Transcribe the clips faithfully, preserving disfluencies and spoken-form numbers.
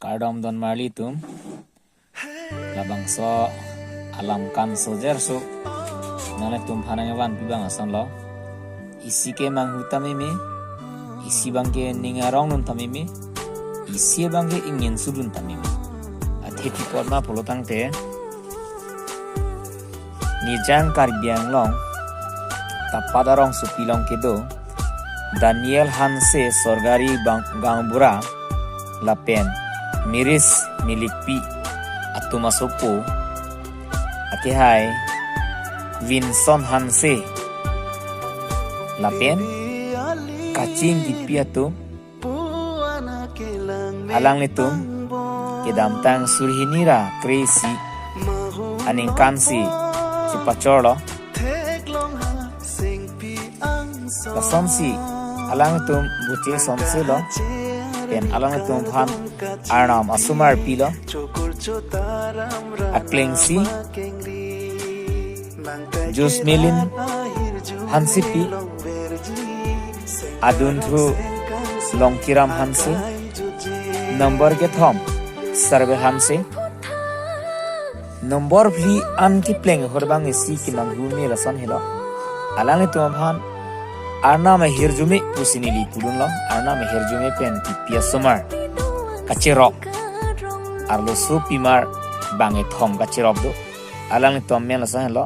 Kardom don marli atum. Labangso alam kanso jerso nanglitum aphan nangvanpi abang lasonlo. Isi kemanghu tame me, isi abangke ning arongdun tame me, isi abangke ingninsudun tame me. Athe pi apot ma pulotangte, Nijang Karbi Anglong Tapat arongsopi along kedo Daniel Hanse, Sorgari Bang-, Gaonbura, lapen Miris Milikpi atum asopo, akehai Vinson Hanse, lapen Kaching Ingtipi atum, alanglitum kedamtang surhini ra kre-isi aningkansi chepachorlo. Lasonsi alanglitum buche sonselo, pen alanglitum aphan Arnam asomar pilo. Aklengsi Josmelin Hansepi, adunthu Longkiram Hanse, nombor kethom Sarve Hanse, nombor phli an kepleng ahut abang isi kemanghu me lason helo. Alanglitum aphan Arnam ahirjume pusi neli pudunlo, Arnam ahirjume pen P P asomar kachirok, arlosopimar bangkethom kachirok do. Alanglitum amen lason helo: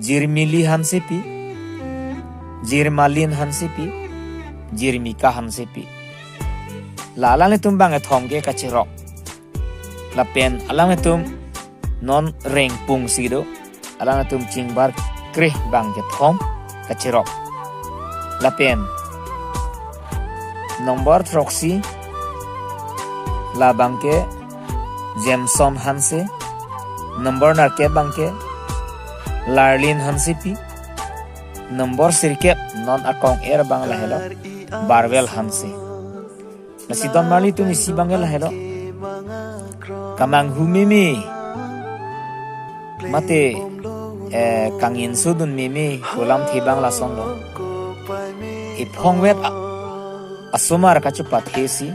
Jirmili Hansepi, Jirmalin Hansepi, Jirmika Hansepi. La alanglitum bangkethom ke kachirok. Lapen alanglitum non rengpungsi do. Alanglitum chingbar kre bangkethom kachirok. Lapen nombor throksi labangke Jameson Hanse, nombor nerkep abangke Larlin Hansepi, nombor sirkep non akong-er abang lahelo Barwel Hanse. Lasi don marli atum, isi abangke lahelo: kemanghu meme mate, eh, kangninsudun meme pu alamthe abang lasonlo. Ephongvet a-, asomar kachepathesi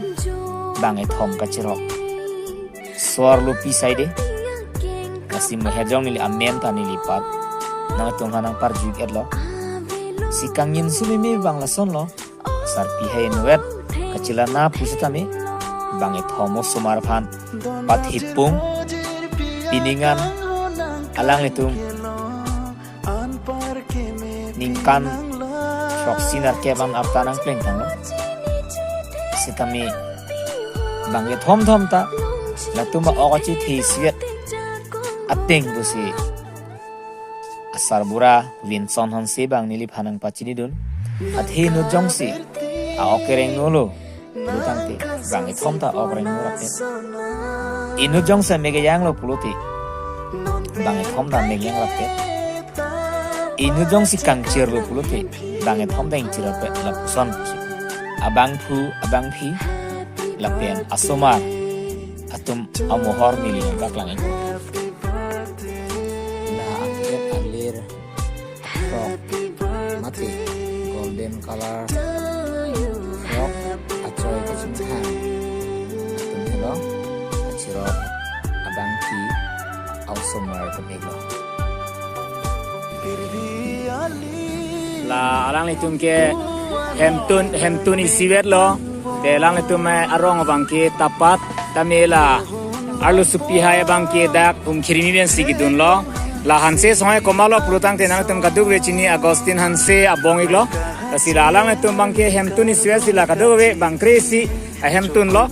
bangkethom kachirok. Sor lo pi saide. Lasi mo hejong neli amen ta neli par, nangtum aphan nangparju-iklo. Si kangninsu meme abang lasonlo. Sarpi hai inutvet kachelana pusitame bangkethom osomar aphan pathipung. Pining an alanglitum ningkan throksi nerkep an apta nangplengtanglo. Sitame bangkethom thom ta latum a-ok achethe isivet ateng pusi asarbura Vinson Hanse abang neliphan nangpachinidun. Athe inut jongsi a-ok kerengnolo pulotangte, bangkethom ta ok rengno rapet. Inut jongsi mek kejanglo pulote, bangkethom ta mek kejang rapet. Inut jongsi kangchirlo pulote, bangkethom ta ingchir rapet, lapuson. Abangphu, abangphi, lapen asomar atum amohor neli nangpaklang-ik. La angket alir frock mate golden color frock achoi kachingthang atum helo, kachirok abangke a-osomar atum iklo. La alanglitum ke hemtun, hemtun isivetlo. Te alanglitum, eh, arong abangke Tapat, tame la arlosopi hai abangke dak Umkirimi pensi kedunlo. La Hanse songhai komatlo pulotangte nangtum kadokave chini, Augustine Hanse abong iklo. Lasi la alanglitum abangke hemtun isivet si la kadokave bang kre-isi ahemtunlo.